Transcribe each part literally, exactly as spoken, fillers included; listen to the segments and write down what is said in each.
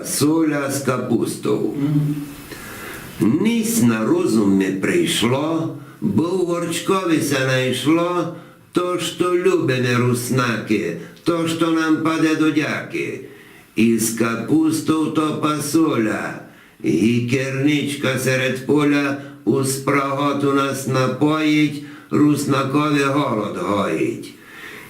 Соля з капустов. Нись на розум ми прийшло, бо в горчкови ся найшло то, што любиме руснаки, то, што нам паде до дяки. Из капустов то пасоля, ги керничка серед поля у спраготу нас напоїть, руснакови голод гоїть.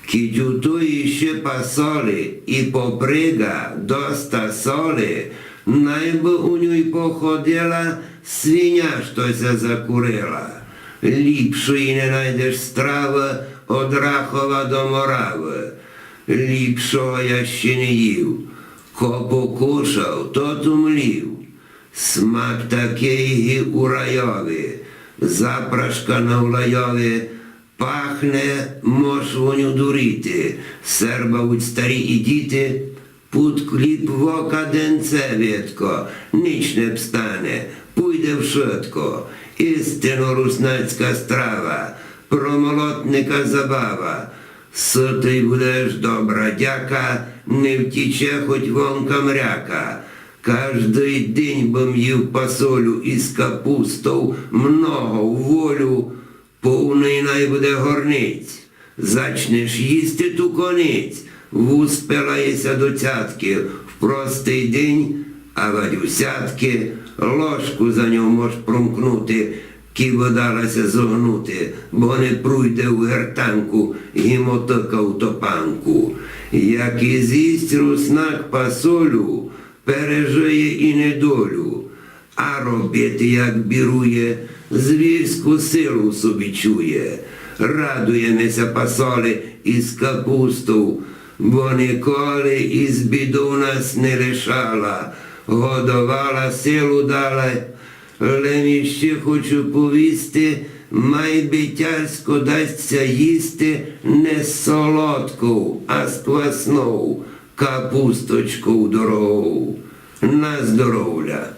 Кідь у тої ще пасоли и поприґа доста соли, най бы у нюй походила свиня, што ся закурила. Ліпшої не найдеш стравы од Рахова до Моравы. Ліпшого я ще не їв. Ко покушав, тот умлів. Смак такый ги у райови, запрашка на улайови, пахне, мож у ню дуріти, сербавуть старі и діти, пуд кліп вока денце, видко, нич не встане, пуйде вшытко. Истинно руснацька страва, про молотника забава. Сытый будеш, добра дяка, не втіче хоть вонка мряка. Каждый день бым їв пасолю из капустов, много в волю, повный най буде горниць. Зачнеш їсти ту конець, вуспела єся до цятки, в простый день, а вадь у сятки, ложку за ньов мож промкнути, кібы дала ся зогнути, бо не пройде у гертанку ги мотыка у топанку. Як и зїсть руснак пасолю, пережиє и недолю. А робити, як бірує, звірську силу в собі чує. Радуєме ся пасоли из капустов, бо николи из бідов нас не лишала, годовала, силу дала. Лем іщи хочу повісти, май би тяжко дасть ся їсти не з солодков, а з кваснов капусточков дорогов. На здоровля!